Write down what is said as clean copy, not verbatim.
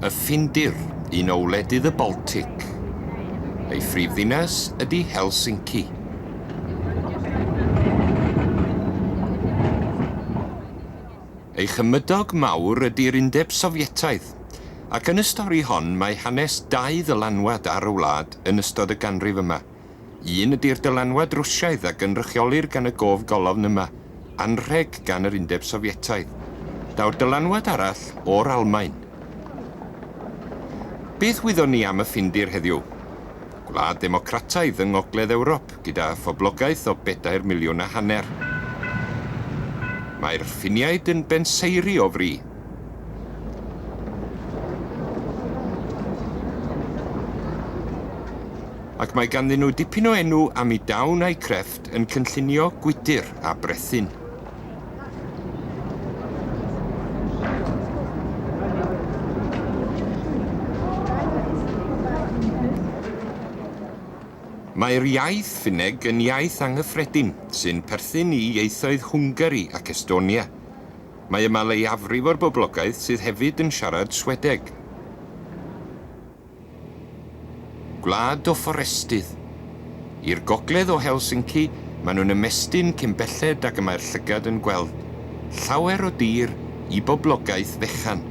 Y Ffindir, un o wledydd y Baltic. Ei phrif ddinas ydy Helsinki. Ei chymydog mawr ydy'r Undeb Sofietaidd, ac yn y stori hon mae hanes dau ddylanwad ar y wlad yn ystod y ganrif yma. Un ydy'r dylanwad Rwsiaidd a gynrychiolir gan y gof golofn yma, anrheg gan yr Undeb Sofietaidd. Daw'r dylanwad arall o'r Almaen. Beth wyddon ni am y Ffindir heddiw? Gwlad ddemocrataidd yng ngogledd Ewrop gyda phoblogaeth o bedair miliwn a hanner. Mae'r Ffiniaid yn benseiri o fri. Ac mae ganddyn nhw dipyn o enw am eu dawn a'u crefft yn cynllunio gwydr a brethyn. Mae'r iaith Ffinneg yn iaith anghyffredin sy'n perthyn i ieithoedd Hwngari ac Estonia. Mae yma leiafrif o'r boblogaeth sydd hefyd yn siarad Swedeg. Gwlad o fforestydd. I'r gogledd o Helsinki, maen nhw'n ymestyn cyn belled ag y mae'r llygad yn gweld. Llawer o dir i boblogaeth fechan.